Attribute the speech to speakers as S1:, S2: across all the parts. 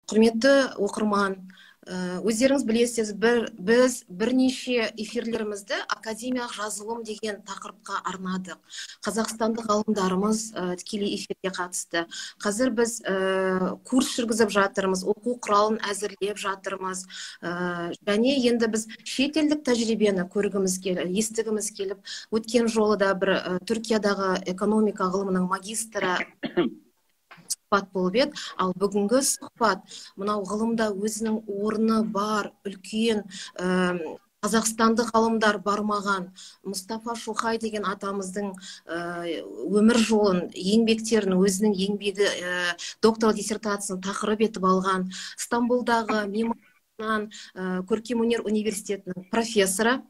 S1: Құрметті оқырман, өздеріңіз білесіз, біз бірнеше эфирлерімізді академиялық жазылым деген тақырыпқа арнадық. Қазақстандық ғалымдарымыз тікелей эфирге қатысты. Қазір біз курс жүргізіп жатырмыз, оқу құралын әзірлеп жатырмыз. Және енді біз шетелдік тәжірибені көргіміз келіп, естігіміз келіп, өткен жолы да бір Түркиядағы экономика ғылымының магистрі сұхбат болып еді. Ал бүгінгі сұхбат мынау ғылымда өзінің орны бар үлкен қазақстандық ғалымдар бармаған Мұстафа Шоқай деген атамыздың өмір жолын, еңбектерін, өзінің еңбегі докторлық диссертациясын тақырып етіп алған Стамбулдағы Мимархан көркемөнер университетінің профессоры,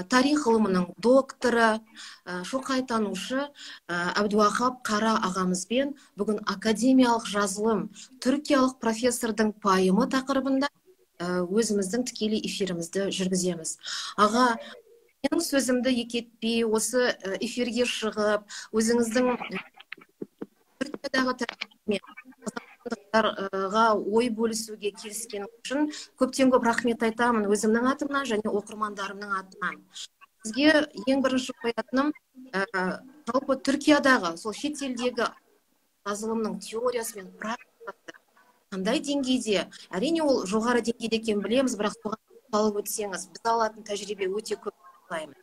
S1: тарих ғылымының докторы, шоқайтанушы Әбдуахап Қара ағамызбен бүгін академиялық жазылым түркиялық профессордың пайымы тақырыбында өзіміздің тікелей эфирімізді жүргіземіз. Аға, менің сөзімді екі етпей, осы эфирге шығып, өзіңіздің Түркиядағы тәжірибемен қазақстандықтарға ой бөлісуге келіскеніңіз үшін көптен көп рахмет айтамын өзімнің атымнан және оқырмандарымның атынан. Сізге ең бірінші қоятыным, жалпы Түркиядағы, сол шетелдегі жазылымның теориясы мен практикасы қандай деңгейде? Әрине ол жоғары деңгейде екенін білеміз, бірақ соған салып өтсеңіз, біз алатын тәжірибе өте көп ойлаймын.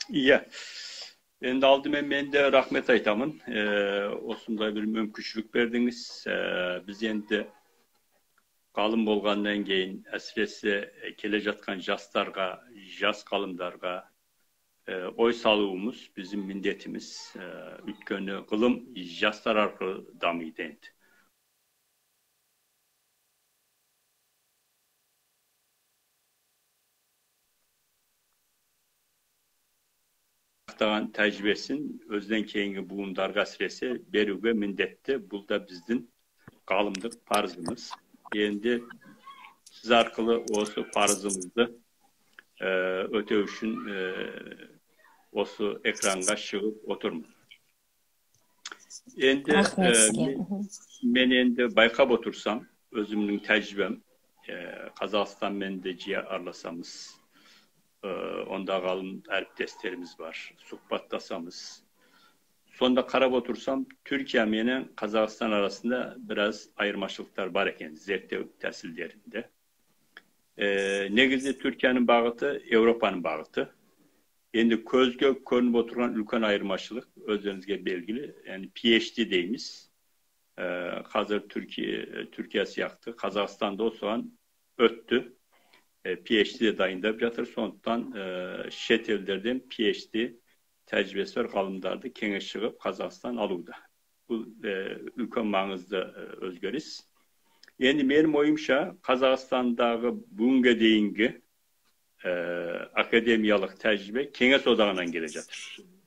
S2: Иә. Енді алдымен мен де рахмет айтамын. Осындай бір мүмкіншілік бердіңіз. Біз енді ғалым болғаннан кейін, әсіресе келе жатқан жастарға, жас ғалымдарға ой салуымыз біздің міндетіміз. Өйткені ғылым жастар арқылы дамиды енді. Тәжірибесін өзінен кейінгі буындарға әсіресе беруге міндетті. Бұл да біздің ғалымдық парызымыз. Енді сіз арқылы осы парызымызды өтеу үшін осы экранға шығып отырмын. Енді мен енді байқап отырсам, өзімнің тәжірибем, Қазақстанмен де жиі араласамыз. Онда ғалым әріптестеріміз бар, сұхбаттасамыз. Сонда қарап отырсам, Түркия менен Қазақстан арасында біраз айырмашылықтар бар екен зерттеу тәсілдерінде. Негізі Түркияның бағыты Еуропаның бағыты. Енді көзге көрініп отырған үлкен айырмашылық өздеріңізге белгілі, яғни PhD дейміз. Қазір Түркия сияқты Қазақстанда осыған өтті. PhD дайындап жатыр, сондықтан шет елдерден PhD тәжірибесі бар ғалымдарды кеңес шығып Қазақстан алуда. Бұл үлкен маңызды өзгеріс. Енді менің ойымша, Қазақстандағы бүгінге дейінгі академиялық тәжірибе Кеңес Одағынан келе жатыр.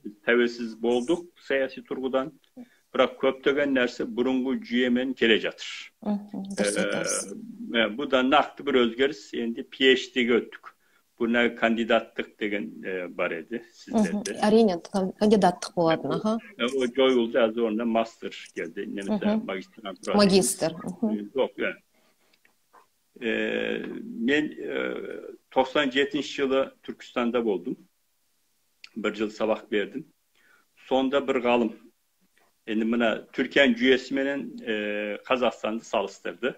S2: Біз тәуелсіз болдық саяси тұрғыдан, бірақ көптеген нәрсе бұрынғы жүйемен келе жатыр. Бұл да нақты бір өзгеріс. Енді PhD-ге өттік. Бұна кандидаттық деген бар еді сіздерде.
S1: Әрине, кандидаттық болатын.
S2: О жойылды, қазір орнына мастер келді, немесе магистратура.
S1: Магистр.
S2: Жоқ, мен 97 жылы Түркістанда болдым. Бір жыл сабақ бердім. Сонда бір ғалым енді мына Түркияның жүйесіменен Қазақстанды салыстырды.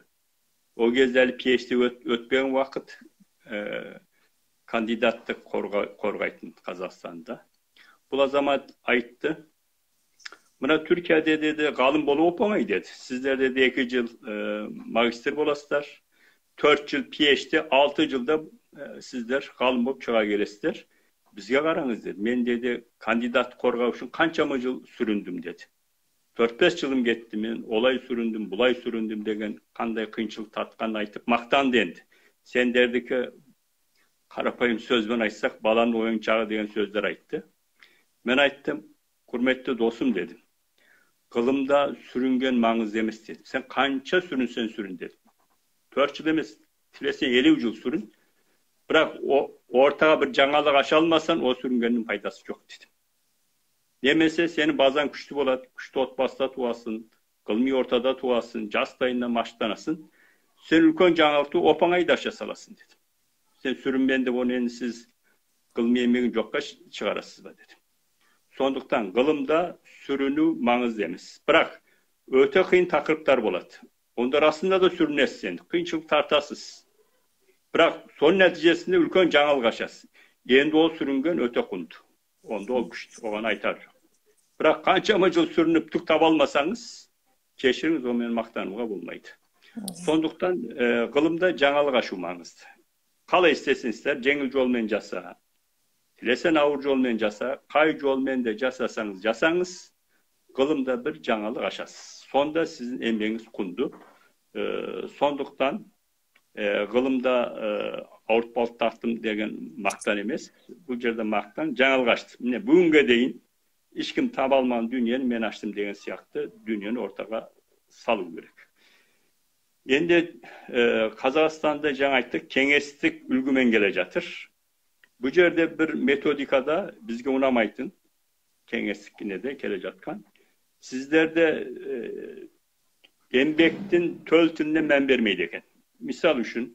S2: Ол кезде әлі PhD өтпеген уақыт, кандидаттық қорғайтын Қазақстанда. Бұл азамат айтты, мына Түркияда деді, ғалым болу оп-оңай деді. Сіздер деді 2 жыл магистр боласыздар, 4 жыл PhD, 6 жылда сіздер ғалым болып шыға келесіздер. Бізге қараңыз деді. Мен деді кандидат қорғау үшін қаншама жыл сүріндім деді. 4-5 жылым кетті, мен олай сүріндім, бұлай сүріндім деген қандай қиыншылық татқанын айтып мақтанды енді. Сендердікі қарапайым сөзбен айтсақ, баланың ойыншағы деген сөздер айтты. Мен айттым, құрметті досым дедім. Ғылымда сүрінген маңызды емес дедім. Сен қанша сүрінсең сүрін дедім. 4 жыл емес, тілесең 50 жыл сүрін. Бірақ ортаға бір жаңалық аша алмасаң, о сүрінгеннің пайдасы жоқ дедім. Немесе сені базан күшті болады, күшті отбасыда туасың, Ғылыми ортада туасың, жастайынан машықтанасың. Сен үлкен жаңалықты оп-оңай да аша саласың дедім. Сен сүрінбен деп оны енді сіз ғылыми еңбегін жоққа шығарасыз ба дедім. Сондықтан ғылымда сүріну маңызды емес. Бірақ өте қиын тақырыптар болады. Онда расында да сүрінесіз енді, қиыншылық тартасыз. Бірақ соның нәтижесінде үлкен жаңалық ашасыз. Енді ол сүрінген өте құнды. Онда ол күшті, оған айтар жоқ. Бірақ қаншама жыл сүрініп түк таба алмасаңыз, кешіріңіз, онымен мақтануға болмайды. Сондықтан ғылымда жаңалық ашу маңызды. Қалай істесеңіздер, жеңіл жолмен жаса, тілесең ауыр жолмен жаса, қай жолмен де жасасаңыз жасаңыз, ғылымда бір жаңалық ашасыз. Сонда сіздің еңбегіңіз құнды. Сондықтан ғылымда ауыртпалық тарттым деген мақтан емес. Бұл жерде мақтан жаңалық ашты. Міне бүгінге дейін ешкім таба алмаған дүниені мен аштым деген сияқты дүниені ортаға салу керек. Енді Қазақстанда жаңа айттық, кеңестік үлгімен келе жатыр. Бұл жерде бір методикада бізге ұнамайтын кеңестік неде келе жатқан. Сіздерде еңбектің төл тіліне мән бермейді екен. Мысал үшін,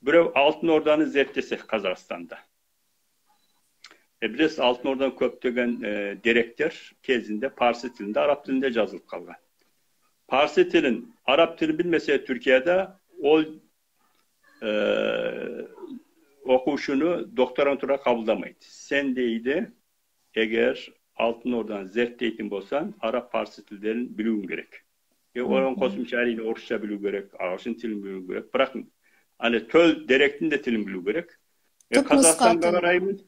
S2: біреу Алтын Орданы зерттесе Қазақстанда. Білесіз, Алтын Ордадан көптеген деректер кезінде парсы тілінде, араб тілінде жазылып қалған. Парсы тілін, араб тілін білмесе Түркияда ол оқушыны докторантура қабылдамайды. Сен дейді, егер Алтын Орданы зерттейтін болсаң, араб парсы тілдерін білуің керек. Оған қосымша әрине орысша білу керек, ағылшын тілін білу керек. Бірақ ана төл деректің де тілін білу керек. Қазақстанға қараймын.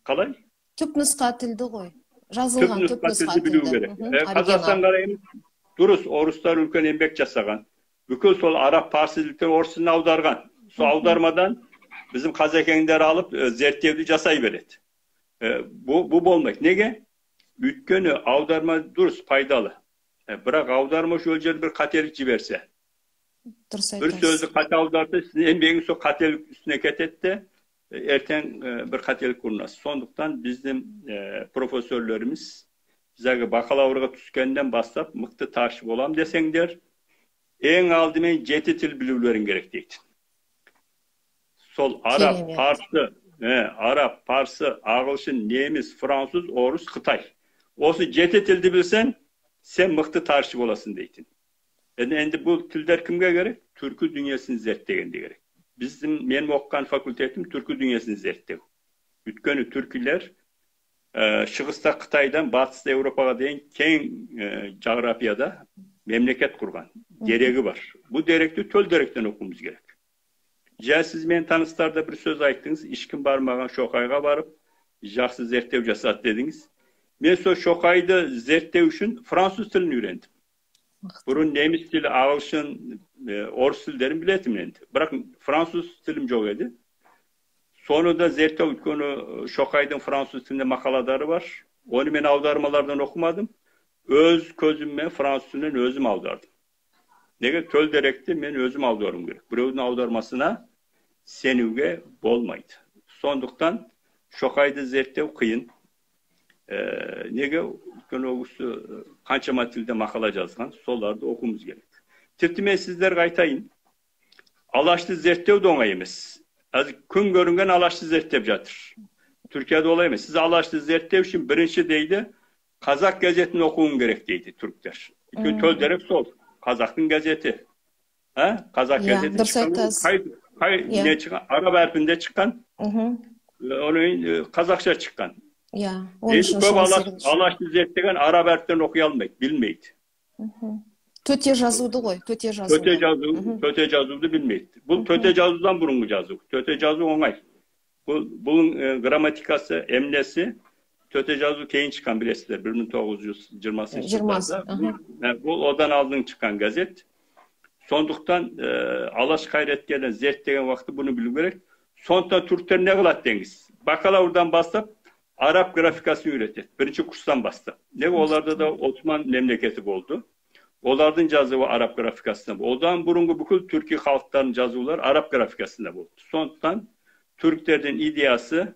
S2: Қалай?
S1: Түпнұсқа тілді ғой. Жазылған түпнұсқа
S2: тілді білу керек. Қазақстанға қараймын. Дұрыс, орыстар үлкен еңбек жасаған. Бүкіл сол араб парсы тілдерін орыс тіліне аударған. Сол аудармадан біздің қазекеңдер алып зерттеуді жасай береді. Бұл болмайды. Неге? Өйткені аударма дұрыс, пайдалы. Бірақ аудармашы ол жерде бір қателік жіберсе, бір сөзді қате аударса, сіздің еңбегіңіз сол қателік үстіне кетеді де, ертең бір қателік ұрынасыз. Сондықтан біздің профессорлеріміз біздегі бакалаврға түскеннен бастап мықты тарихшы болам десеңдер, ең алдымен 7 тіл білулерің керек дейді. Сол араб, парсы, араб, парсы, ағылшын, неміс, француз, орыс, қытай. Осы 7 тілді білсең, сен мықты тарихшы боласың дейтін. Енді бұл тілдер кімге керек? Түркі дүниесін зерттегенде керек. Біздің, мен оқыған факультетім түркі дүниесін зерттеу. Өйткені түркілер шығыста Қытайдан батыста Еуропаға дейін кең жағрапияда мемлекет құрған. Дерегі бар. Бұл деректі төл деректен оқуымыз керек. Жа сіз мен таныстарда бір сөз айттыңыз, ешкім бармаған Шоқайға барып, жақсы зерттеу жасады дедіңіз. Мен сол Шоқайды зерттеу үшін француз тілін үйрендім. Бұрын неміс тілі, ағылшын, орыс тілдерін білетінмін енді. Бірақ француз тілім жоқ еді. Соны да зерттеу, өйткені Шоқайдың француз тілінде мақаладары бар. Оны мен аудармалардан оқымадым. Өз көзіммен француз тілінен өзім аудардым. Неге? Төл деректі мен өзім аударуым керек. Біреудің аудармасына сенуге болмайды. Сондықтан Шоқайды зерттеу қиын. Неге? Өйткені ол кісі қаншама тілде мақала жазған, соларды оқуымыз керек. Тіпті мен сіздерге айтайын, Алашты зерттеу де оңай емес. Қазір күн көрінген Алашты зерттеп жатыр. Түркияда олай емес. Сіз Алашты зерттеу үшін бірінші дейді, қазақ газетін оқуың керек дейді түріктер. Өйткені төл дерек сол, қазақтың газеті. Қазақ газеті шыққан, араб әрпінде шыққан, қазақша шыққан. Көп Алашты зерттеген араб әріптен оқи алмайды, білмейді.
S1: Төте жазуды ғой, төте жазуды.
S2: Төте жазуды білмейді. Бұл төте жазудан бұрынғы жазу. Төте жазу оңай. Бұның грамматикасы, емлесі, төте жазу кейін шыққан білесіздер, 1920 жылдарда. Бұл одан алдын шыққан газет. Сондықтан Алаш қайраткерлерін зерттеген уақытта бұны білу керек. Сондықтан түріктер не қылады деңіз? Бакалаврдан бастап араб графикасын үйретеді. Бірінші курстан бастап. Неге? Оларда да Осман мемлекеті болды. Олардың жазуы араб графикасында болды. Одан бұрынғы бүкіл түркі халықтарының жазулары араб графикасында болды. Сондықтан түріктердің идеясы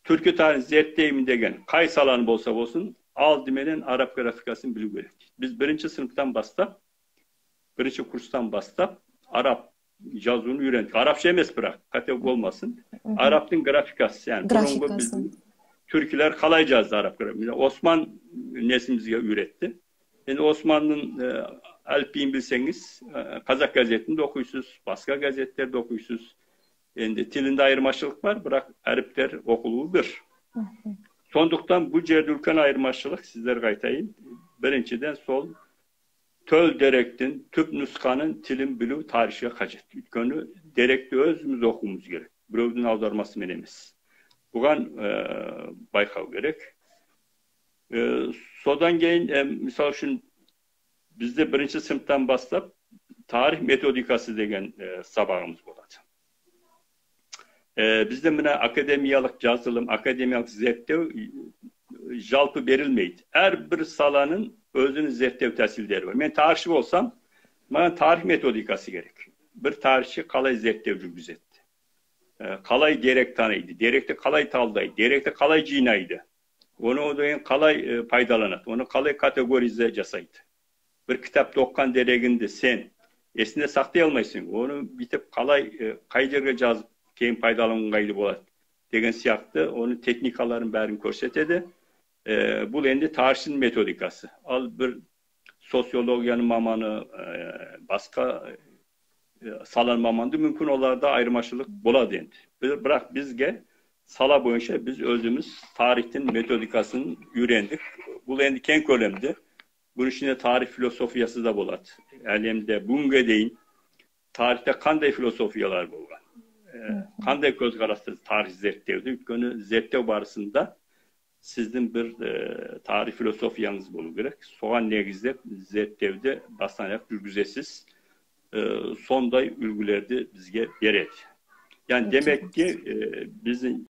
S2: түркі тарихын зерттеймін деген қай саланы болса болсын, алдыменен араб графикасын білу керек. Біз бірінші сыныптан бастап, бірінші курстан бастап араб жазуын үйрендік. Арабша емес бірақ, қате болмасын. Арабтың графикасы, яғни бұрынғы біздің түркілер қалай жазды араб графикасы. Осман несімізге үйретті. Енді Османның әліпбиін білсеңіз, қазақ газетін де оқисыз, басқа газеттерді оқисыз. Енді тілінде айырмашылық бар, бірақ әріптер оқылуы бір. Сондықтан бұл жерде үлкен айырмашылық, сіздерге айтайын. Біріншіден, сол төл деректің, түп нұсқаның тілін білу тарихшыға қажет. Өйткені деректі өзіміз оқуымыз керек, біреудің аудармасымен емес. Бұған байқау керек. Содан кейін, мысал үшін, бізде бірінші сыныптан бастап тарих методикасы деген сабағымыз болады. Бізде мына академиялық жазылым, академиялық зерттеу жалпы берілмейді. Әрбір саланың өзінің зерттеу тәсілдері бар. Мен тарихшы болсам, маған тарих методикасы керек. Бір тарихшы қалай зерттеу жүргізеді, қалай дерек таниды, деректі қалай талдайды, деректі қалай жинайды, оны одан кейін қалай пайдаланады, оны қалай категориза жасайды. Бір кітапты оқыған дерегіңді сен есінде сақтай алмайсың, оны бүйтіп қалай, қай жерге жазып кейін пайдалану ыңғайлы болады деген сияқты, оның техникаларын бәрін көрсетеді. Бұл енді тарихшының методикасы. Ал бір социологияның маманы, басқа саланың маманды, мүмкін оларда айырмашылық болады енді. Бірақ бізге сала бойынша біз өзіміз тарихтың методикасын үйрендік. Бұл енді кең көлемді. Bunun içinde tarih filosofiyası da болады. Әлемде бүгінге дейін тарихта қандай философиялар болған? Қандай көзқараста тарих зерттеуді? Өйткені зерттеу барысында сіздің бір тарих философияңыз болу керек. Соған негіздеп зерттеуді бастан аяқ жүргізесіз. Сондай үлгілерді бізге береді. Yani demek ki bizim